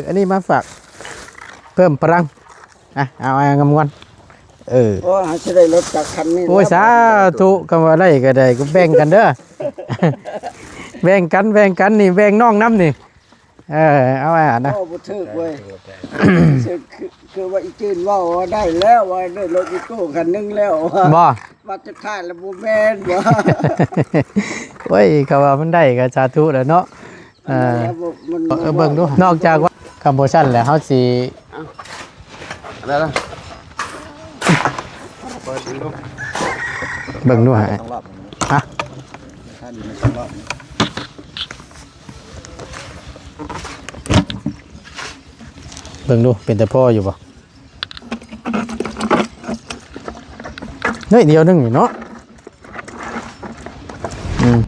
ອັນນີ້ມາຝາກເພີ່ມພະລັງ. ອ່ະ ເອົາ ເອົາງາມງວນ ເອີ ໂອ້ຍ ເຮົາຊິໄດ້ລົດຈັກຄັນນີ້ ໂອ້ຍ ແລ້ວ ສາທຸ ຄຳວ່າໄດ້ກໍໄດ້ ກໍແບ່ງກັນເດີ ແບ່ງກັນ ແບ່ງກັນ ນີ້ ແບ່ງນ້ອງນຳນີ້ ເອີ ເອົາ ອັນນະ ໂອ້ ບໍ່ຖືກເວີຍ ຄື ຄືວ່າອີຈືນເວົ້າວ່າໄດ້ແລ້ວ ວ່າໄດ້ລົດອີໂກ້ຄັນໜຶ່ງແລ້ວ ບໍ່ ວ່າ ວ່າສຸດທ້າຍແລ້ວບໍ່ແມ່ນ ວ່າ ໂອ້ຍ ເຂົາວ່າມັນໄດ້ກໍສາທຸແລ້ວເນາະ. ເອີ ເອີ ເບິ່ງດູ ນອກຈາກວ່າ ຄັນບໍ່ຊັ້ນແລ້ວເຮົາຊິ ເອົາ ອັນນັ້ນນະ ເປີດເບິ່ງດູ ເບິ່ງດູໃຫ້ ສອງລອບ ຮະ ຖ້າດີມັນສອງລອບ ເບິ່ງດູ ເປັນຕາພໍຢູ່ບໍ່? ໜ້ອຍດຽວໜຶ່ງນີ້ເນາະ ອືມ.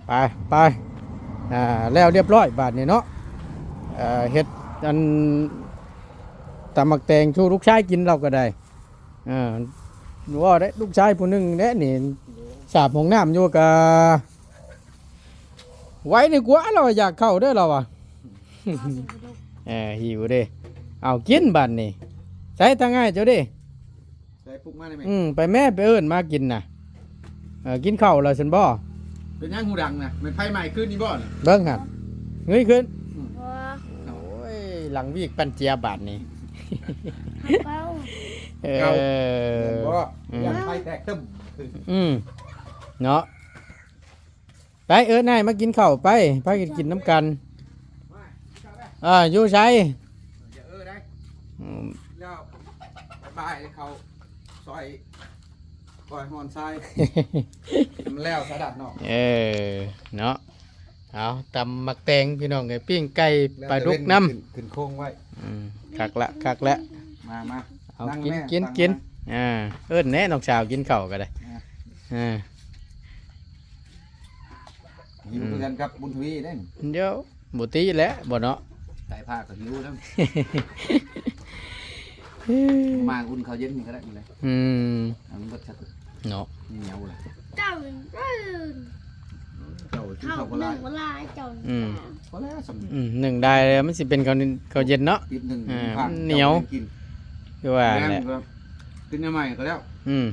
ໄປ ໄປ ອ່າ ແລ້ວຮຽບຮ້ອຍບາດນີ້ເນາະ ເອີ ເຮັດອັນ ຕຳໝາກແຕງສູ່ລູກຊາຍກິນ ລາວກໍໄດ້ ເອີ ວ່າໄດ້ລູກຊາຍຜູ້ໜຶ່ງແຫຼະນີ້ ສາບຫ້ອງນ້ຳຢູ່ກະ ໄວນີ້ກວ່າ ລາວວ່າຢາກເຂົ້າເດີ ລາວວ່າ ເອີ ຫິວເດ້ ເອົາກິນບາດນີ້ ໃສ່ທາງອ້າຍເຈົ້າເດ້ ໃສ່ປຸກມາໄດ້ແມ່ ອືມ ໄປແມ່ ໄປເອີ້ນມາກິນນະ ເອີ ກິນເຂົ້າແລ້ວຊັ້ນບໍ່? ເປັນຫຍັງຫູດັງນະ ແມ່ນໄຟໄໝ້ຄືນນີ້ບໍ່ນີ້? ເບິ່ງຫັ້ນ ເງີຍຂຶ້ນ ອືມ ໂອ້ຍ ຫຼັງວີກປັນເຈຍບາດນີ້ ເອີ ເກົ່າ ແມ່ນບໍ່? ອືມ ຢ້ານໄຟແຕກຕຶ້ມ ອືມ ເນາະ. ໄປ ເອີ້ນອ້າຍມາກິນເຂົ້າໄປ ພາກັນກິນນຳກັນ ເອີ ຢູ່ໃສ? ຢ່າເອີ້ນໄດ້ ອືມ ແລ້ວ ບາຍບາຍ ເຂົ້າຊອຍ ກ້ອຍຮ່ອນຊາຍ ໃຫ້ມັນແລ້ວຊະດັດເນາະ ເອີ ເນາະ ເອົາ ຕຳໝາກແຕງພີ່ນ້ອງເອີຍ ປີ້ງໄກ່ ປາດຸກນຳ ຂຶ້ນ ຂຶ້ນໂຄງໄວ້ ອືມ ຄັກລະ ຄັກລະ ມາ ມາ ເອົາ ກິນ ກິນ ກິນ ອ່າ ເອີ້ນແດ່ນ້ອງສາວກິນເຂົ້າກໍໄດ້ ອ່າ ເອີ ຫິວຄືກັນກັບບຸນທະວີເດ້ ດຽວບໍ່ຕິແຫຼະບໍ່ເນາະ ໄກ່ພາກໍຫິວນຳ ມາອຸ່ນເຂົ້າເຢັນນີ້ກໍໄດ້ ອືມ ອັນເບິດຊະ ເນາະ ໜຽວລະ ເຈົ້າ ເຈົ້າກິນເຂົ້າບໍ່ຫຼາຍ ເຂົ້າໜຶ່ງບໍ່ຫຼາຍ ເຈົ້າ ອືມ ພໍແລ້ວສ່ຳ ອືມ ໜຶ່ງໄດ້ແລ້ວ ມັນຊິເປັນເຂົ້າ ເຂົ້າເຢັນເນາະ ຕິດໜຶ່ງ ອ່າ ມັນໜຽວ ກິນ ຄືວ່າແຫຼະ ກິນໃໝ່ໆກໍແລ້ວ ອືມ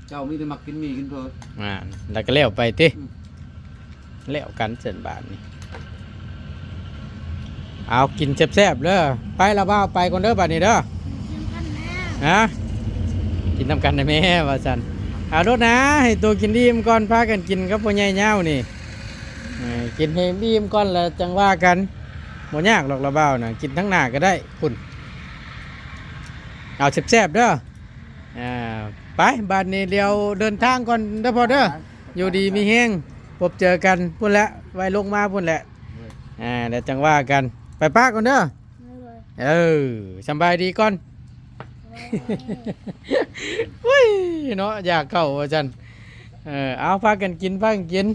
ເຈົ້າມີແຕ່ມັກກິນໝີ່ກິນເຝີ ອ່າ ແລ້ວກໍແລ້ວໄປຕິ ອືມ ແລ້ວກັນຊັ້ນບາດນີ້ ເອົາ ກິນແຊບໆເດີ ໄປລະບ່າວ ໄປກ່ອນເດີບາດນີ້ເດີ ຮະ ກິນນຳກັນນະແມ່ ວ່າຊັ້ນ ເອົາໂລດນາ ໃຫ້ໂຕກິນອີ່ມກ່ອນ ພາກັນກິນກັບພໍ່ໃຫຍ່ຍາວນີ້ ເອີ ກິນໃຫ້ອີ່ມກ່ອນ ແລ້ວຈັ່ງວ່າກັນ ບໍ່ຍາກດອກລະບ່າວນະ ກິນທາງໜ້າກໍໄດ້ພຸ້ນ ເອົາແຊບໆເດີ ອ່າ ໄປ ບາດນີ້ດຽວເດີນທາງກ່ອນເດີພໍ່ເດີ ຢູ່ດີມີແຮງ ພົບເຈີກັນພຸ້ນແຫຼະ ໄວ້ລົງມາພຸ້ນແຫຼະ ອ່າ ແລ້ວຈັ່ງວ່າກັນ ໄປປະກ່ອນເດີ ເອີ ສຳບາຍດີກ່ອນ ໂອ້ຍ ເນາະ ຢາກເຂົ້າວ່າຊັ້ນ ເອີ ເອົາ ພາກັນກິນ ພາກັນກິນ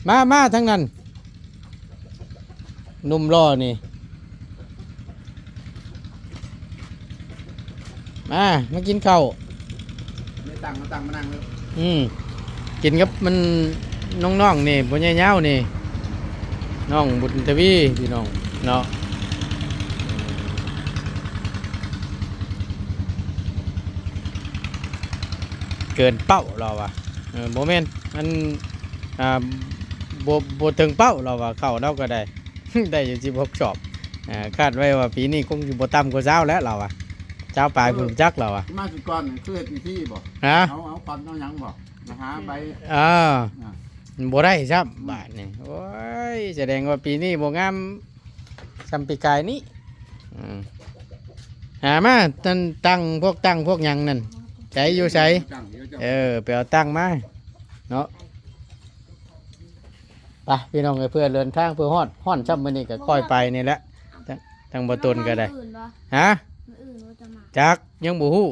ມາ ມາທາງນັ້ນ ໜຸ່ມຫຼໍ່ນີ້ ມາ ມາກິນເຂົ້າ ໄດ້ຕັງ ເອົາຕັງມານັ່ງເລີຍ ອືມ ກິນກັບມັນ ນ້ອງໆນີ້ ພໍ່ໃຫຍ່ຍາວນີ້ ນ້ອງບຸນທະວີ ພີ່ນ້ອງເນາະ ເກີນເປົ້າລາວວ່າ ເອີ ບໍ່ແມ່ນ ມັນ ອ່າ ບໍ່ ບໍ່ເຖິງເປົ້າລາວວ່າ ເຂົ້າລາວກໍໄດ້ ໄດ້ຢູ່ສິບຫົກສອບ ອ່າ ຄາດໄວ້ວ່າປີນີ້ຄົງຊິບໍ່ຕ່ຳກວ່າຊາວແຫຼະລາວວ່າ ຊາວປາຍພຸ້ນຈັກລາວວ່າ ມາສຸດກ່ອນຄືເຮັດພິທີບໍ່? ຮະ? ເອົາ ເອົາຄວັນເອົາຫຍັງບໍ່? ມາຫາໃບ ເອີ ອ່າ ມັນບໍ່ໄດ້ຊ້ຳ ອືມ ບາດນີ້ ໂອ້ຍ ສະແດງວ່າປີນີ້ບໍ່ງາມສ່ຳປີກາຍນີ້ ອືມ ຫາມາ ຕັງ ຕັງ ພວກຕັງພວກຫຍັງນັ້ນ ໃສຢູ່ໃສ? ເອີ ໄປເອົາຕັງມາເນາະ ໄປ ພີ່ນ້ອງເອີຍ ເພື່ອເດີນທາງ ເພື່ອຮອດ ຮ້ອນຊ້ຳມື້ນີ້ກໍຄ່ອຍໄປນີ້ແຫຼະ ທາງ ທາງບໍ່ຕົນກໍໄດ້ ຮະ? ມື້ອື່ນບໍ່ຈະມາ? ຈັກ ຍັງບໍ່ຮູ້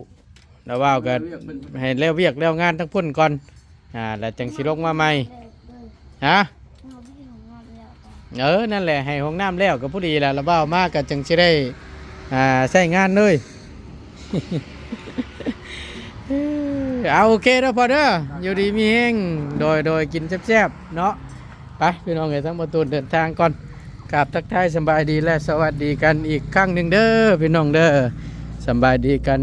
ລາວວ່າກໍໃຫ້ແລ້ວວຽກແລ້ວງານທາງພຸ້ນກ່ອນ ອ່າ ແລ້ວຈັ່ງຊິລົງມາໃໝ່ ຮະ? ເຮົາໄປເຮັດຫ້ອງນ້ຳແລ້ວກ່ອນ ເອີ ນັ້ນແຫຼະ ໃຫ້ຫ້ອງນ້ຳແລ້ວກໍພໍດີລະ ລາວວ່າມາກໍຈັ່ງຊິໄດ້ ອ່າ ໃຊ້ງານເລີຍ ເອີ ເອົາ ໂອເຄເດີພໍ່ເດີ ຢູ່ດີມີແຮງ ໂດຍ ໂດຍ ກິນແຊບໆເນາະ. ໄປພີ່ນ້ອງເອີຍ ທາງບ່າວຕູນເດີນທາງກ່ອນ. ກາບທັກທາຍສຳບາຍດີ ແລະ ສະຫວັດດີກັນອີກຄັ້ງໜຶ່ງເດີພີ່ນ້ອງເດີ. ສຳບາຍດີກັນ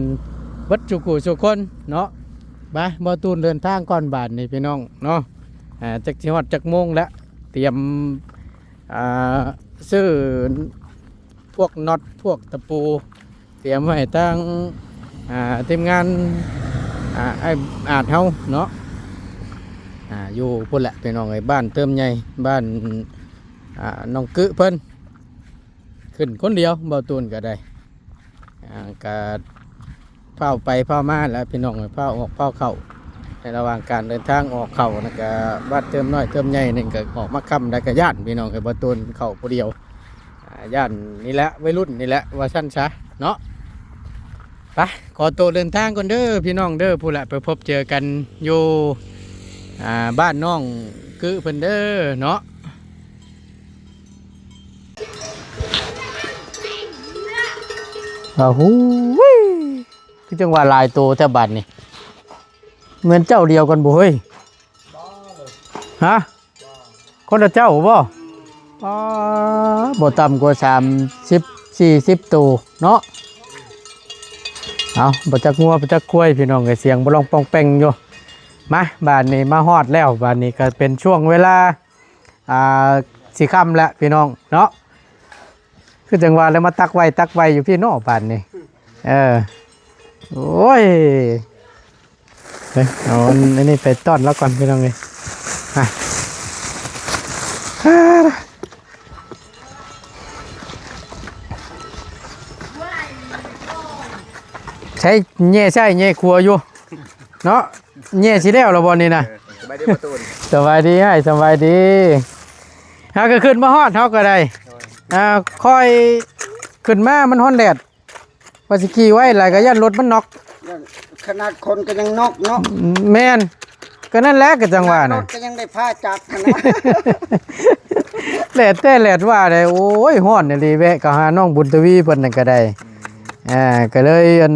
ເບິດສູ່ຜູ້ສູ່ຄົນເນາະ. ໄປ ບ່າວຕູນເດີນທາງກ່ອນບາດນີ້ພີ່ນ້ອງເນາະ. ອ່າ ຈັກຊິຮອດຈັກໂມງແລ້ວ ຕຽມ ອ່າ ຊື້ພວກນັອດ ພວກຕະປູ ຕຽມໄວ້ທາງ ອ່າ ທີມງານ ອ່າ ອ້າຍອາດເຮົາເນາະ. ອ່າ ຢູ່ພຸ້ນແຫຼະພີ່ນ້ອງເອີຍ ບ້ານເຕີມໃຫຍ່ ບ້ານ ອ່າ ນ້ອງກຶເພິ່ນ ຂຶ້ນຄົນດຽວ ບ່າວຕູນກໍໄດ້ ອ່າ ກະຟ້າວໄປຟ້າວມາແຫຼະພີ່ນ້ອງເອີຍ ຟ້າວອອກຟ້າວເຂົ້າ. ໃນລະຫວ່າງການເດີນທາງອອກເຂົ້ານະ ກະບ້ານເຕີມນ້ອຍເຕີມໃຫຍ່ນີ້ ກະອອກມາຄ່ຳແລ້ວ ກະຢ້ານພີ່ນ້ອງເອີຍ ບ່າວຕູນເຂົ້າຜູ້ດຽວ ອ່າ ຢ້ານນີ້ແຫຼະ ໄວລຸ້ນນີ້ແຫຼະ ວ່າຊັ້ນຊະເນາະ. ໄປ ຂໍໂຕເດີນທາງກ່ອນເດີພີ່ນ້ອງເດີ. ພຸ້ນແຫຼະ ໄປພົບເຈີກັນຢູ່ ອ່າ ບ້ານນ້ອງກຶເພິ່ນເດີເນາະ. ອ້າວ ຫູຍ ຄືຈັ່ງວ່າຫຼາຍໂຕແທ້ບາດນີ້. ແມ່ນເຈົ້າດຽວກັນບໍ່ເຮີ້ຍ? ຮະ? ຄົນລະເຈົ້າບໍ່? ອໍ ບໍ່ຕ່ຳກວ່າສາມສິບ ສີ່ສິບໂຕເນາະ. ເອົາ ບໍ່ຈັກງົວບໍ່ຈັກຄວາຍພີ່ນ້ອງເອີຍ ສຽງບໍ່ລອງປ່ອງແປ່ງຢູ່. ມາ ບາດນີ້ມາຮອດແລ້ວ ບາດນີ້ກໍເປັນຊ່ວງເວລາ ອ່າ ຊິຄ່ຳແລ້ວພີ່ນ້ອງເນາະ. ຄືຈັ່ງວ່າແລ້ວ ມາຕັກໄວ້ຕັກໄວ້ຢູ່ພີ້ເນາະບາດນີ້. ເອີ ໂອ້ຍ ເອີ ເອົາອັນ ອັນນີ້ໄປຕ້ອນລາວກ່ອນພີ່ນ້ອງເອີຍ. ໃຊ້ແຍ່ຊ້າຍແຍ່ຂວາຢູ່ເນາະ. ແຍ່ຊິແລ້ວລະບໍ່ນີ້ນະ? ເອີ ສະບາຍດີພໍ່ຕູນ. ສະບາຍດີອ້າຍ ສະບາຍດີ. ເຮົາກໍຂຶ້ນມາຮອດເຮົາກໍໄດ້. ໂດຍ ອ່າ ຄ່ອຍຂຶ້ນມາ ມັນຮ້ອນແດດ ວ່າຊິຂີ່ໄວຫຼາຍກໍຢ້ານລົດມັນນັອກ. ຂະໜາດຄົນກໍຍັງນັອກເນາະ. ແມ່ນ ກໍນັ້ນແຫຼະ ກໍຈັ່ງວ່ານະ ລົດກໍຍັງໄດ້ພາຈັກຫັ້ນນະ. ແດດແທ້ແດດວ່າເດ້. ໂອ້ຍ ຮ້ອນອີ່ຫຼີ ແວະເຂົ້າຫານ້ອງບຸນທະວີເພິ່ນນັ້ນກໍໄດ້. ອືມ ອ່າ ກໍເລີຍ ອັນ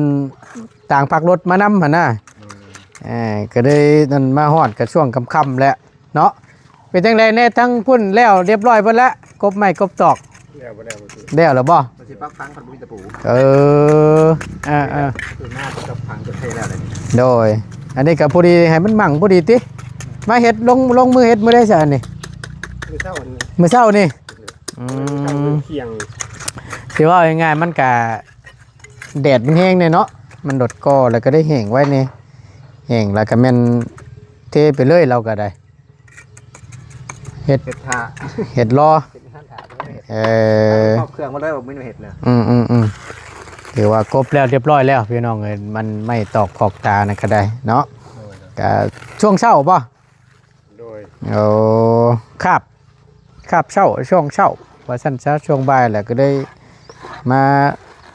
ຕ່າງພັກລົດມານຳຫັ້ນນະ. ເອີ ກໍເລີຍນັ້ນ ມາຮອດກໍຊ່ວງຄ່ຳໆແຫຼະເນາະ. ເປັນຈັ່ງໃດແດ່ ທາງພຸ້ນແລ້ວຮຽບຮ້ອຍເບິດແລ້ວ ກົບໄມ້ກົບຕອກ? ແລ້ວບໍ່ແລ້ວ ແລ້ວລະບໍ່? ມັນຊິປັກຝັງ ມັນບໍ່ມີຕະປູ. ເອີ ອ່າໆ ປະຕູໜ້າກໍປັກຝັງ ກໍເທແລ້ວເດ. ໂດຍ ອັນນີ້ກໍພໍດີ ໃຫ້ມັນໝັ່ງພໍດີຕິ. ມາເຮັດ ລົງ ລົງມືເຮັດມື້ໃດຊະອັນນີ້? ມື້ເຊົ້ານີ້ ມື້ເຊົ້ານີ້. ອືມ ຊິເວົ້າງ່າຍໆ ມັນກະ ແດດມັນແຮງແດ່ເນາະ ມັນໂດດກໍ ແລ້ວກໍໄດ້ແຫ້ງໄວແດ່. ແຫ້ງແລ້ວກໍແມ່ນເທໄປເລີຍ ລາວກໍໄດ້ ເຮັດ ເຮັດຖ້າ ເຮັດລໍ ເຮັດທ່າ ເອີ ເອົາເຄື່ອງມາເລີຍ ບໍ່ມີແນວເຮັດນະ. ອືມໆໆ ຖືວ່າກົບແລ້ວຮຽບຮ້ອຍແລ້ວພີ່ນ້ອງເອີຍ. ມັນໄມ້ຕອກຂອກຕານັ້ນກໍໄດ້ເນາະ. ໂດຍ ກໍຊ່ວງເຊົ້າບໍ່? ໂດຍ ໂອ້ ຄາບ ຄາບເຊົ້າ ຊ່ວງເຊົ້າວ່າຊັ້ນຊະ. ຊ່ວງບ່າຍແລ້ວກໍໄດ້ມາ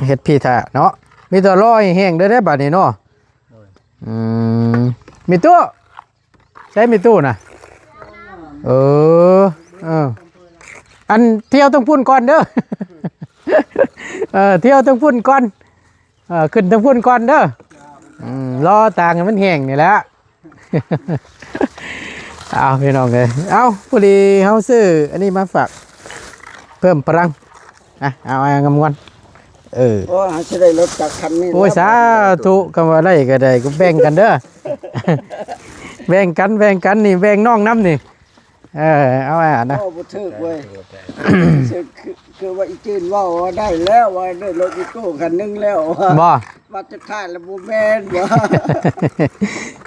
ເຮັດພີ້ຖ້າເນາະ. ມີແຕ່ລໍໃຫ້ແຫ້ງເດີ້ ບາດນີ້ເນາະ. ໂດຍ ອືມ ມີຕູ້ ໃຊ້ມີຕູ້ນະ. ເອີ ເອີ ອັນ ທ່ຽວທາງພຸ້ນກ່ອນເດີ້. ເອີ ທ່ຽວທາງພຸ້ນກ່ອນ. ເອີ ຂຶ້ນທາງພຸ້ນກ່ອນເດີ້. ອືມ ລໍຕາງໃຫ້ມັນແຫ້ງນີ້ແຫຼະ. ເອົາ ພີ່ນ້ອງເອີຍ ເອົາ ພໍດີເຮົາຊື້ອັນນີ້ມາຝາກ ເພີ່ມພະລັງ. ອ່ະ ເອົາ ເອົາງາມງອນ. ເອີ ໂອ້ຍ ເຮົາຊິໄດ້ລົດຈັກຄັນນີ້. ໂອ້ຍ ສາທຸ ຄຳວ່າໄດ້ກໍໄດ້ ກໍແບ່ງກັນເດີ້. ແບ່ງກັນ ແບ່ງກັນ ນີ້ແບ່ງນ້ອງນຳນີ້. ເອີ ເອົາ ອ່ານນະ ເວົ້າບໍ່ຖືກເວີຍ. ຄື ຄື ຄືວ່າອີຈີນເວົ້າວ່າໄດ້ແລ້ວ ວ່າໄດ້ລົດອີໂກ້ຄັນໜຶ່ງແລ້ວ ບໍ່? ວ່າສຸດທ້າຍລະບໍ່ແມ່ນບໍ່?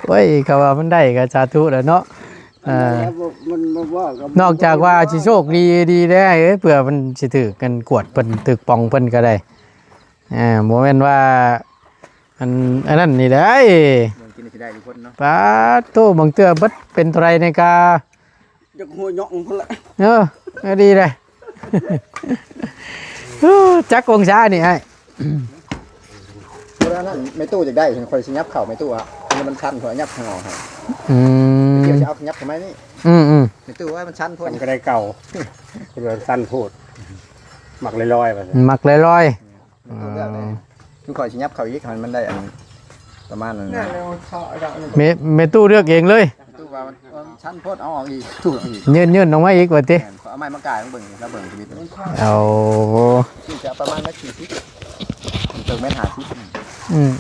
ໂອ້ຍ ເຂົາວ່າມັນໄດ້ກໍສາທຸແຫຼະເນາະ. ເອີ ອັນນັ້ນແຫຼະ ບໍ່ ມັນບໍ່ເວົ້າກໍ ນອກຈາກວ່າຊິໂຊກດີ ດີແດ່ເອີຍ ເພື່ອມັນຊິຖືກກັນກວດເພິ່ນ ຖືກປ່ອງເພິ່ນກໍໄດ້. ອ່າ ບໍ່ແມ່ນວ່າ ອັນ ອັນນັ້ນນີ້ໄດ້ ເບິ່ງກິນຊິໄດ້ທຸກຄົນເນາະ. ປາດໂທ້ ບາງເທື່ອເບິດເປັນເທົ່າໃດໃນກາ ຢາກຫົວຫຍອງພຸ້ນລະ. ເອີ ກໍດີເດ້. ຈັກອົງສານີ້ອ້າຍ? ບໍ່ໄດ້ນັ້ນ ແມ່ຕູ້ຢາກໄດ້ ຂ້ອຍຊິຫຍັບເຂົ້າແມ່ຕູ້ອະ ມັນຊັນ ຂ້ອຍຫຍັບເຂົ້າໃຫ້. ອືມ ດຽວຊິເອົາຫຍັບເຂົ້າມານີ້. ອືມໆ ແມ່ຕູ້ວ່າມັນຊັນໂພດ ມັນກໍໄດ້ເກົ່າ ເພາະວ່າຊັນໂພດ ມັກລອຍໆ ວ່າຊັ້ນ ມັກລອຍໆ. ອືມ ເອີ ຄືຂ້ອຍຊິຫຍັບເຂົ້າອີກ ໃຫ້ມັນໄດ້ອັນປະມານນັ້ນນະ. ແມ່ ແມ່ຕູ້ເລືອກເອງເລີຍ. ຕູ້ວ່າມັນ ເອີ ມັນຊັນໂພດ ເອົາອອກອີກ ຕູ້ອອກອີກ. ຍື່ນໆອອກມາອີກວ່າຕິ? ແມ່ນ ຂ້ອຍເອົາໄມ້ມາກາຍໃຫ້ເບິ່ງ ລະເບິ່ງຊີວິດ. ໂອ້ ຈະປະມານແມັດສີ່ສິບ ເຖິງແມັດຫ້າສິບ. ອືມໆ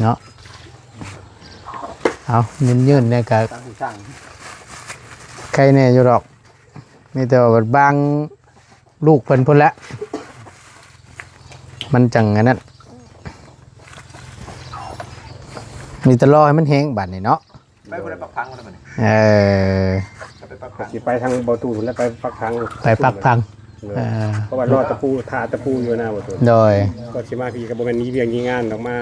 ເນາະ. ເອົາ ຍື່ນໆແດ່ກະ ຕາມຜູ້ຊ່າງ ໄຄແດ່ຢູ່ດອກ. ມີແຕ່ວ່າບາງລູກເພິ່ນພຸ້ນແຫຼະ ມັນຈັ່ງອັນນັ້ນ. ມີແຕ່ລໍໃຫ້ມັນແຫ້ງບາດນີ້ເນາະ. ໄປບໍ່ໄດ້ປັກຜັງແລ້ວບັດນີ້. ເອີ ໄປປັກຜັງ ຊິໄປທາງບໍ່ຕູ້ພຸ້ນແຫຼະ ໄປປັກຜັງ ໄປປັກຜັງ. ເອີ ເອີ ເພາະວ່າລໍຕະປູ ຖ້າຕະປູຢູ່ນະບໍ່ຕູ້. ໂດຍ ກໍຊິມາພີ້ກໍບໍ່ແມ່ນມີວຽກມີງານດອກ ມາ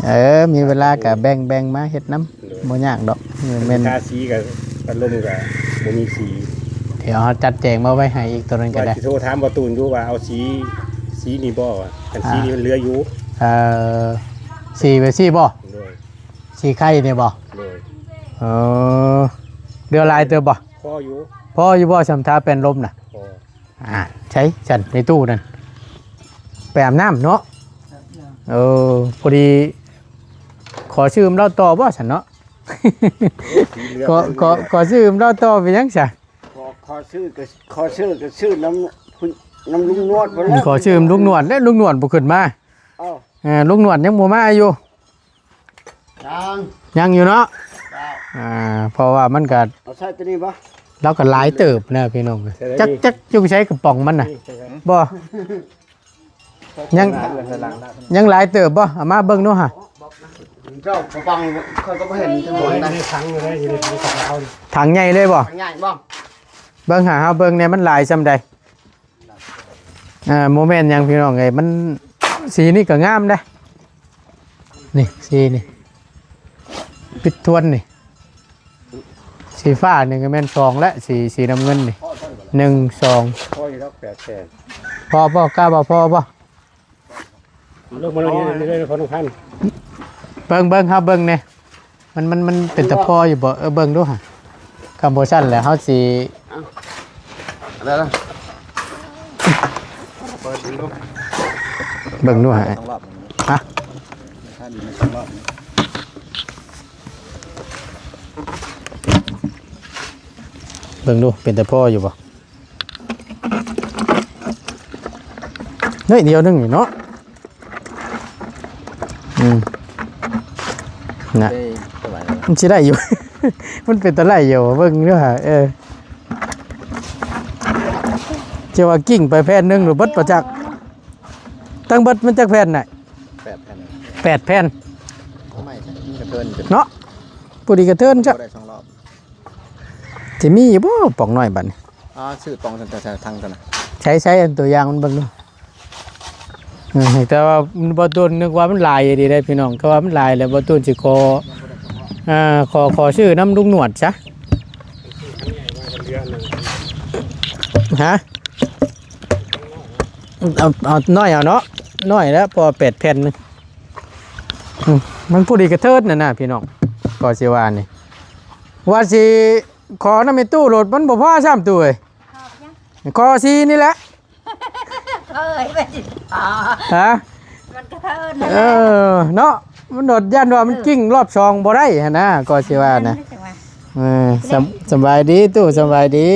ເອີ ມີເວລາກະແບ່ງໆມາເຮັດນຳ. ໂດຍ ບໍ່ຍາກດອກ. ເອີ ແມ່ນ ທາສີກະ ພັດລົມກະບໍ່ມີສີ. ດຽວເຮົາຈັດແຈງມາໄວ້ໃຫ້ອີກໂຕນັ້ນກະໄດ້. ວ່າຊິໂທຖາມບໍ່ຕູນຢູ່ວ່າເອົາສີ ສີນີ້ບໍ່ ຄັນສີນີ້ມັນເຫຼືອຢູ່. ເອີ ສີແບບຊີ້ບໍ່? ໂດຍ ສີໄຂ່ນີ້ບໍ່? ໂດຍ ເອີ ເຫຼືອຫຼາຍເຕີບບໍ່? ພໍຢູ່ ພໍຢູ່ບໍ່? ຊ່ຳທາແປ້ນລົມນະ ພໍ. ອ່າ ໃສຊັ້ນ ໃນຕູ້ນັ້ນ ໄປອາບນ້ຳເນາະ. ເອີ ພໍດີ ຂໍຊື້ນຳລາວຕໍ່ບໍ່ຊັ້ນເນາະ? ຂໍ ຂໍ ຂໍຊື້ນຳລາວຕໍ່ເປັນຫຍັງຊະ? ຂໍ ຂໍຊື້ກໍ ຂໍຊື້ກໍຊື້ນຳ ນຳລຸງໜວດພຸ້ນແຫຼະ. ຂໍຊື້ນຳລຸງໜວດແຫຼະ ລຸງໜວດບໍ່ຂຶ້ນມາ. ເອົ້າ ເອີ ລຸງໜວດຍັງບໍ່ມາຢູ່. ຍັງ ຍັງຢູ່ເນາະ. ເຈົ້າ ອ່າ ເພາະວ່າມັນກະ ເອົາໃສ່ຕົວນີ້ບໍ່? ລາວກະຫຼາຍເຕີບນະພີ່ນ້ອງ. ຈັກ ຈັກຢູ່ໃສກະປ໋ອງມັນນະ? ນີ້ ບໍ່ ຍັງ ຍັງຫຼາຍເຕີບບໍ່? ເອົາມາເບິ່ງດູຫາ. ເຈົ້າ ກະປ໋ອງຂ້ອຍກໍບໍ່ເຫັນ. ຢູ່ໃນຖັງ ຢູ່ໃນ ຢູ່ໃນຖັງຂາວ ຖັງໃຫຍ່ເລີຍບໍ່? ຖັງໃຫຍ່ບໍ່? ເບິ່ງຫາ ເຮົາເບິ່ງແດ່ ມັນຫຼາຍຊ່ຳໃດ. ອ່າ ບໍ່ແມ່ນຫຍັງພີ່ນ້ອງເອີຍ ມັນ ສີນີ້ກໍງາມເດ້. ນີ້ ສີນີ້ ປິດທວນນີ້ ສີຟ້ານີ້ກໍແມ່ນສອງແລະ ສີ ສີນ້ຳເງິນນີ້ ໜຶ່ງ ສອງ. ພໍຢູ່ດອກ ແປດແສນ. ພໍບໍ່? ກ້າບໍ່? ພໍບໍ່? ເບິ່ງ ເບິ່ງ ເຮົາເບິ່ງແດ່ ມັນ ມັນ ມັນເປັນຕາພໍຢູ່ບໍ່? ເອີ ເບິ່ງດູຫາ. ຄັນບໍ່ຊັ້ນແລ້ວເຮົາຊິ ເອົາ ໄດ້ລະ ເປີດເບິ່ງດູ ເບິ່ງດູຫາ. ຮະ? ເບິ່ງດູ ເປັນຕາພໍຢູ່ບໍ່? ໜ້ອຍດຽວໜຶ່ງນີ້ເນາະ. ອືມ ນະ ມັນຊິໄດ້ຢູ່ ມັນເປັນຕາໄດ້ຢູ່ ເບິ່ງເດີຫາ. ເອີ ຈະວ່າກິ້ງໄປແຜ່ນໜຶ່ງຫຼືເບິດປະຈັກ ຕັ້ງເບິດມັນຈັກແຜ່ນນະ? ແປດແຜ່ນ ແປດແຜ່ນ ເນາະ ພໍດີກະເທີນຊະ. ຊິມີຢູ່ບໍ່ປ໋ອງນ້ອຍບັດນີ້? ອ່າ ຊື້ປ໋ອງຊັ້ນ ທາງຊັ້ນນະ. ໃຊ້ ໃຊ້ອັນຕົວຢ່າງມັນເບິ່ງດູ. ເອີ ແຕ່ວ່າມັນບໍ່ໂດນ ນຶກວ່າມັນຫຼາຍອີ່ຫຼີເດ້ພີ່ນ້ອງ ແຕ່ວ່າມັນຫຼາຍແລ້ວ ບໍ່ໂດນຊິຂໍ ອ່າ ຂໍ ຂໍຊື້ນຳລຸງໜວດຊະ. ຮະ? ເອົາ ເອົານ້ອຍເອົາເນາະ ນ້ອຍແລ້ວ ເພາະວ່າແປດແຜ່ນໜຶ່ງ. ອືມ ມັນພໍດີກະເທີນຫັ້ນນະພີ່ນ້ອງ ກໍຊິວ່ານີ້ ວ່າຊິ ຂໍນຳແມ່ຕູ້ໂລດ ມັນບໍ່ພໍຊ້ຳຕູ້ເອີຍ. ຂໍຫຍັງ? ຂໍສີນີ້ແຫຼະ. ເອີຍ ມັນຊິພໍ ຮະ? ມັນກະເທີນ. ເອີ ເນາະ ມັນໂດດ ຢ້ານວ່າມັນ ເອີ ກິ້ງລອບສອງບໍ່ໄດ້ຫັ້ນນະ ກໍຊິວ່ານະ. ເອີ ສຳ ສະບາຍດີຕູ້ ສະບາຍດີ.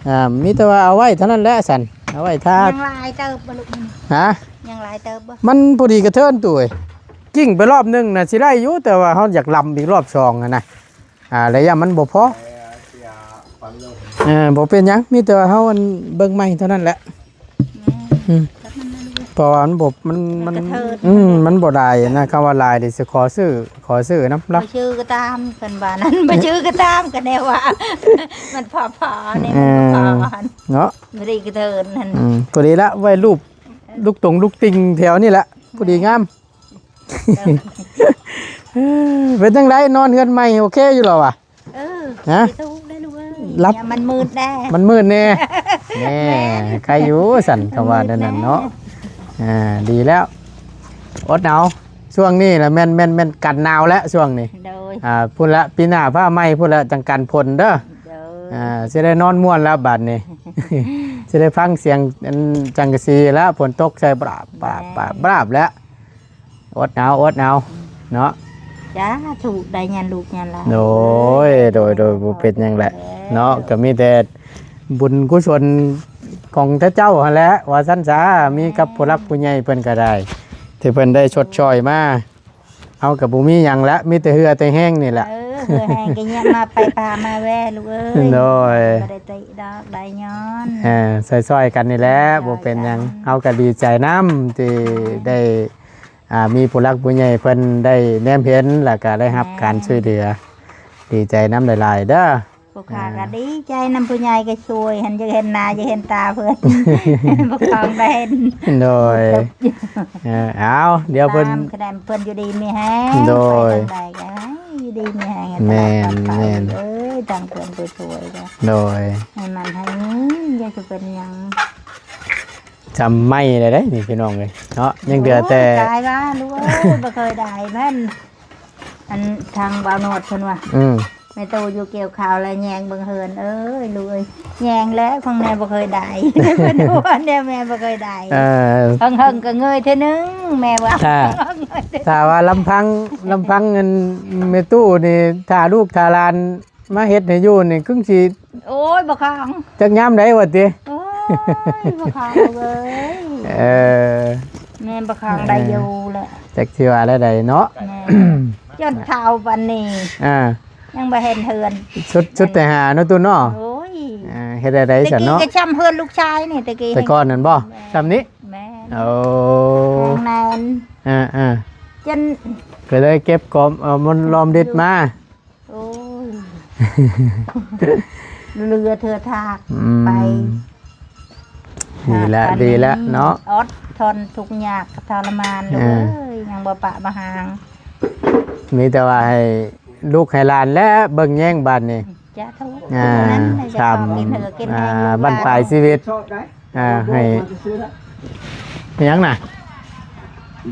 ອ່າ ມີແຕ່ວ່າເອົາໄວ້ເທົ່ານັ້ນແຫຼະຊັ້ນ ເອົາໄວ້ຖ້າ. ຍັງຫຼາຍເຕີບບໍ່ລູກ? ຮະ? ຍັງຫຼາຍເຕີບບໍ່? ມັນພໍດີກະເທີນຕູ້ເອີຍ ກິ້ງໄປລອບໜຶ່ງນະ ຊິໄດ້ຢູ່ ແຕ່ວ່າເຮົາຢາກລຳອີກລອບສອງຫັ້ນນະ. ອ່າ ໄລຍະມັນບໍ່ພໍ. ເອີ ບໍ່ເປັນຫຍັງ ມີແຕ່ວ່າເຮົາ ອັນ ເບິ່ງໃໝ່ເທົ່ານັ້ນແຫຼະ. ອືມ ເພາະວ່າມັນບໍ່ ມັນ ມັນ ມັນກະເທີນ ອືມ ມັນບໍ່ຫຼາຍນະ ຄຳວ່າຫຼາຍນີ້ຊິຂໍຊື້ ຂໍຊື້ນຳລະ ບໍ່ຊື້ກໍຕາມ ເພິ່ນວ່ານັ້ນ ບໍ່ຊື້ກໍຕາມ ກໍແນວວ່າ ມັນພໍໆ ນີ້ ເອີ ມັນພໍໆ ເນາະ ບໍ່ໄດ້ກະເທີນຫັ້ນ. ອືມ ພໍດີລະ ໄວ້ຮູບ ເອີ ລູກຕົງລູກຕິ່ງແຖວນີ້ແຫຼະ ພໍດີງາມ. ເປັນຈັ່ງໃດ ນອນເຮືອນໃໝ່ໂອເຄຢູ່ລະວະ? ເອີ ຮະ? ມັນມືດແດ່ ມັນມືດແດ່. ແນ່ ໄຄຢູ່ຊັ້ນ ຄຳວ່າແນວນັ້ນເນາະ. ອ່າ ດີແລ້ວ ອົດເອົາ ຊ່ວງນີ້ລະແມ່ນ ແມ່ນ ແມ່ນກັນໜາວແລ້ວຊ່ວງນີ້. ໂດຍ ອ່າ ພຸ້ນລະ ປີໜ້າຟ້າໃໝ່ພຸ້ນລະ ຈັ່ງກັນຝົນເດີ. ໂດຍ ອ່າ ຊິໄດ້ນອນມ່ວນແລ້ວບາດນີ້. ຊິໄດ້ຟັງສຽງອັນສັງກະສີແລ້ວ ຝົນຕົກໃສ່ບາບບາບບາບບາບແລ້ວ. ອົດເອົາ ອົດເອົາເນາະ. ສາທຸ ໄດ້ຍານລູກຍານຫຼານ. ໂດຍ ໂດຍ ໂດຍ ບໍ່ເປັນຫຍັງແຫຼະເນາະ. ກໍມີແຕ່ບຸນກຸສົນຂອງເຈົ້າຫັ້ນແຫຼະ ວ່າຊັ້ນສາ ມີກັບຜູ້ຫຼັກຜູ້ໃຫຍ່ເພິ່ນກໍໄດ້ ທີ່ເພິ່ນໄດ້ຊົດຊ່ອຍມາ. ເຮົາກໍບໍ່ມີຫຍັງລະ ມີແຕ່ເຫື່ອແຕ່ແຮງນີ້ແຫຼະ. ເອີ ເຫື່ອແຮງກໍຍັງມາໄປປາມາແວ່ລູກເອີຍ. ໂດຍ ບໍ່ໄດ້ຕິດອກໄດ້ຍ້ອນ ເອີ ຊ່ອຍໆກັນນີ້ແຫຼະ. ບໍ່ເປັນຫຍັງ ເຮົາກໍດີໃຈນຳທີ່ໄດ້ ອ່າ ມີຜູ້ຫຼັກຜູ້ໃຫຍ່ເພິ່ນໄດ້ແນມເຫັນ ແລ້ວກໍໄດ້ຮັບການຊ່ວຍເຫຼືອ. ດີໃຈນຳຫຼາຍໆເດີ. ຜູ້ຂ້າກໍດີໃຈນຳ ຜູ້ໃຫຍ່ກໍຊ່ວຍ ຫັ້ນຢາກເຫັນໜ້າຢາກເຫັນຕາເພິ່ນ ຜູ້ຄອງໄດ້ເຫັນ. ໂດຍ ເອີ ເອົາ ດຽວເພິ່ນ ຕາມຄະແນນເພິ່ນຢູ່ດີມີແຮງ. ໂດຍ ໄປທາງໃດກໍໃຫ້ຢູ່ດີມີແຮງ. ແມ່ນ ແມ່ນ ເອີຍ ທາງເພິ່ນຜູ້ຊ່ວຍກໍ ໂດຍ ໃຫ້ມັນໃຫ້ເງິນ ຢ່າຊິເປັນຫຍັງ. ຈຳໄມ້ໄດ້ເດ້ນີ້ພີ່ນ້ອງເອີຍເນາະ. ຍັງເຫຼືອແຕ່ ໂອ້ຍ ຕາຍວ່າລູກເອີຍ ບໍ່ເຄີຍໄດ້ແມ່ນ. ອັນທາງບ່າວໂນດເພິ່ນວ່າ ອືມ ແມ່ຕູ້ຢູ່ກ່ຽວເຂົ້າແລ້ວແຍງເບິ່ງເຮືອນ. ເອີຍ ລູກເອີຍ ແຍງແລ້ວ ຂອງແມ່ບໍ່ເຄີຍໄດ້ ເພິ່ນວ່າແນວແມ່ບໍ່ເຄີຍໄດ້. ເອີ ເຫິງໆກໍເງີຍເທື່ອໜຶ່ງ ແມ່ວ່າ. ຖ້າ ຖ້າວ່າລຳພັງ ລຳພັງອັນແມ່ຕູ້ນີ້ ຖ້າລູກຖ້າຫຼານມາເຮັດໃຫ້ຢູ່ນີ້ ຄືຊິ ໂອ້ຍ ບໍ່ຄອງ ຈັກຍາມໃດວ່າຕິ. ໂອ້ຍ ບໍ່ຄອງເອີຍ. ເອີ ແມ່ນບໍ່ຄອງໄດ້ຢູ່ແຫຼະ. ຈັກຊິວ່າແນວໃດເນາະ. ແມ່ນ ຈົນເຖົ້າປານນີ້ ອ່າ ຍັງບໍ່ເຫັນເຮືອນ ສຸດ ສຸດແຕ່ຫາເນາະຕູ້ເນາະ. ໂອ້ຍ ອ່າ ເຮັດແນວໃດຊັ້ນເນາະ. ແຕ່ກີ້ກໍຊ່ຳເຮືອນລູກຊາຍນີ້ ແຕ່ກີ້ ແຕ່ກ່ອນນັ້ນບໍ່ ແມ່ນ ຊ່ຳນີ້. ແມ່ນ ໂອ້ ຫ້ອງແໜ້ນ ອ່າໆ ຈົນ ກໍເລີຍເກັບກອມ ເອົາມັນລ້ອມດິດມາ. ໂອ້ຍ ເຫຼືອເທື່ອທາກ ອືມ ໄປ. ດີແລ້ວ ດີແລ້ວເນາະ. ອອດທົນທຸກຍາກທໍລະມານ ເອີ ລູກເອີຍ ຍັງບໍ່ປະບໍ່ຫາງ. ມີແຕ່ວ່າໃຫ້ລູກໃຫ້ຫຼານແລະເບິ່ງແຍງບາດນີ້. ສາທຸ ອ່າ ນັ້ນແຫຼະ ຈະ ສາມ ເຂົ້າກິນເຫື່ອກິນແຮງ ອ່າ ບັ້ນປາຍຊີວິດ ອ່າ ໃຫ້ ອີຫຍັງນະ?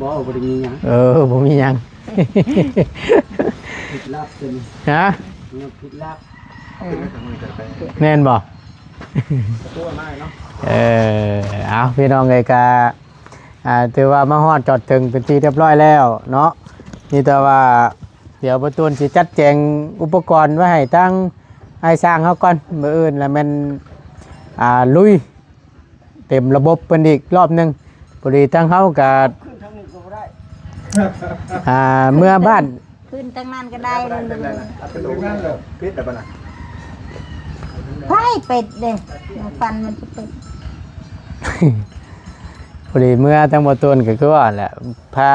ບໍ່ ບໍ່ໄດ້ມີຫຍັງ. ເອີ ບໍ່ມີຫຍັງ. ຜິດລັບເປັນ ຮະ? ຜິດລັບ ເອີ ແມ່ນບໍ່? ເອີ ເອົາ ພີ່ນ້ອງເອີຍ ກະ ອ່າ ຖືວ່າມາຮອດຈອດເຖິງເປັນທີ່ຮຽບຮ້ອຍແລ້ວເນາະ. ມີແຕ່ວ່າ ດຽວປະຕູນຊິຈັດແຈງອຸປະກອນໄວ້ໃຫ້ທາງອ້າຍຊ່າງເຮົາກ່ອນ. ມື້ອື່ນລະແມ່ນ ອ່າ ລຸຍເຕັມລະບົບເພິ່ນອີກລອບໜຶ່ງ. ພໍດີທາງເຮົາກະ ອ່າ ເມືອບ້ານ ຂຶ້ນທາງນັ້ນກໍໄດ້. ໄຟເປັດເດ້ ຟັນມັນຊິເປັດ. ພໍດີເມືອທາງປະຕູນກໍຄືວ່າແຫຼະ ພາ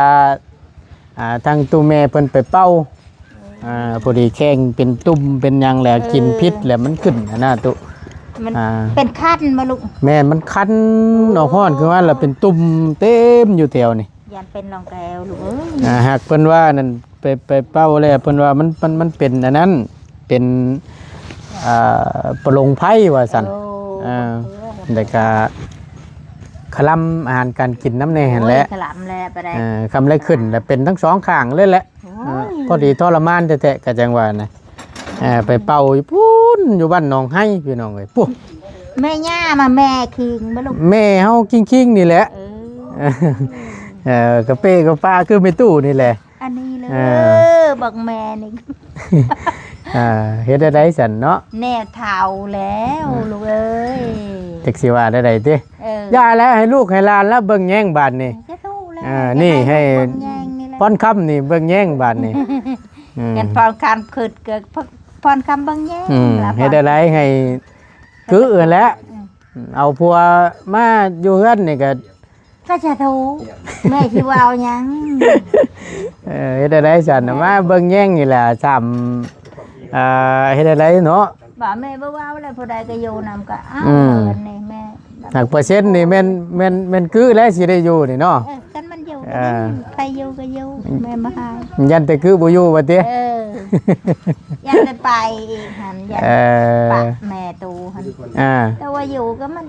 ອ່າ ທາງຕູ້ແມ່ເພິ່ນໄປເປົ່າ ອ່າ ພໍດີແຂ້ງເປັນຕຸ່ມເປັນຫຍັງແລ້ວ ເອີ ກິນພິດແລ້ວມັນຂຶ້ນຫັ້ນນະຕູ້. ມັນ ອ່າ ເປັນຄັນບໍ່ລູກ? ແມ່ນ ມັນຄັນ ໂອ້ ອອກຮ້ອນຂຶ້ນມາແລ້ວເປັນຕຸ່ມເຕັມຢູ່ແຖວນີ້. ຢ້ານເປັນລອງແກ້ວລູກເອີຍ. ອ່າ ຫາກເພິ່ນວ່ານັ້ນ ໄປ ໄປເປົ່າແລ້ວເພິ່ນວ່າມັນ ມັນ ມັນເປັນອັນນັ້ນ ເປັນ ອ່າ ປະໂລງໄພວ່າຊັ້ນ. ໂອ້ ອ່າ ແລ້ວກະຄະລຳອາຫານການກິນນຳແດ່ຫັ້ນແຫຼະ. ໂອ້ຍ ຄະລຳແຫຼະໄປໄດ້. ເອີ ຄຳໄດ້ຂຶ້ນແລ້ວເປັນທັງສອງຂ້າງເລີຍແຫຼະ. ໂອ້ຍ ເອີ ພໍດີທໍລະມານແທ້ໆ ກະຈັ່ງວ່ານະ. ເອີ ໄປເປົ່າຢູ່ພຸ້ນ ຢູ່ບ້ານໜອງໄຮ ພີ່ນ້ອງເອີຍ ພຸ້ນ. ແມ່ຍ່າມາແມ່ຄີງບໍ່ລູກ? ແມ່ເຮົາຄີງໆນີ້ແຫຼະ. ເອີ ເອີ ກະເປ້ກະປ້າຄືແມ່ຕູ້ນີ້ແຫຼະ. ອັນນີ້ເລີຍ ເອີ ບັກແມ່ນີ້ ອ່າ ເຮັດແນວໃດຊັ້ນເນາະ? ແນວເຖົ້າແລ້ວ ອືມ ລູກເອີຍ ຈັກຊິວ່າແນວໃດຕິ. ເອີ ຢ່າແລ້ວ ໃຫ້ລູກໃຫ້ຫຼານລະເບິ່ງແຍງບາດນີ້. ຈະຖືກແລ້ວ ອ່າ ນີ້ໃຫ້ ໃຫ້ລູກເບິ່ງແຍງນີ້ແຫຼະ ພອນຄຳນີ້ເບິ່ງແຍງບາດນີ້. ອືມ ກັນພອນຄຳຄຶດກໍພອນຄຳເບິ່ງແຍງ ອືມ ລະ ເຮັດແນວໃດໃຫ້ກຶຫັ້ນແຫຼະ. ອືມ ເອົາຜົວມາຢູ່ເຮືອນນີ້ກໍ ກໍສາທຸ ແມ່ຊິເວົ້າຫຍັງ? ເອີ ເຮັດແນວໃດຊັ້ນ ມາເບິ່ງແຍງນີ້ແຫຼະ ຊ້ຳ ເອີ ເຮັດແນວໃດເນາະ? ວ່າແມ່ບໍ່ເວົ້າແລ້ວ ຜູ້ໃດກໍຢູ່ນຳກໍ ອ້າວ ອືມ ເອີ ນີ້ແມ່ ຫາກເປີເຊັນນີ້ແມ່ນ ແມ່ນ ແມ່ນກຶແລ້ວຊິໄດ້ຢູ່ນີ້ເນາະ. ເອີ ຄັນມັນຢູ່ ເອີ ໃຜຢູ່ກໍຢູ່ ແມ່ບໍ່ໃຫ້ ຢ້ານແຕ່ກຶບໍ່ຢູ່ວ່າຕິ. ເອີ ຢ້ານແຕ່ໄປອີກຫັ້ນ ຢ້ານ ເອີ ປະແມ່ຕູ້ຫັ້ນ ອ່າ ແຕ່ວ່າຢູ່ກໍມັນ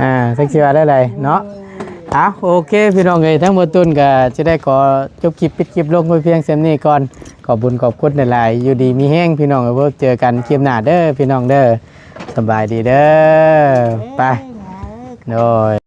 ອ່າ ຈັກຊິວ່າແນວໃດເນາະ. ເອີ ເອົາ ໂອເຄ ພີ່ນ້ອງເອີຍ ທາງບໍ່ຕຸນກໍຈະໄດ້ຂໍຈົບຄລິບ ປິດຄລິບລົງໄວ້ພຽງສ່ຳນີ້ກ່ອນ. ຂອບບຸນຂອບຄຸນຫຼາຍໆ ຢູ່ດີມີແຮງພີ່ນ້ອງເອີຍ ພົບເຈີກັນຄລິບໜ້າເດີພີ່ນ້ອງເດີ. ສະບາຍດີເດີ. ເອີ ໄປ ໂດຍ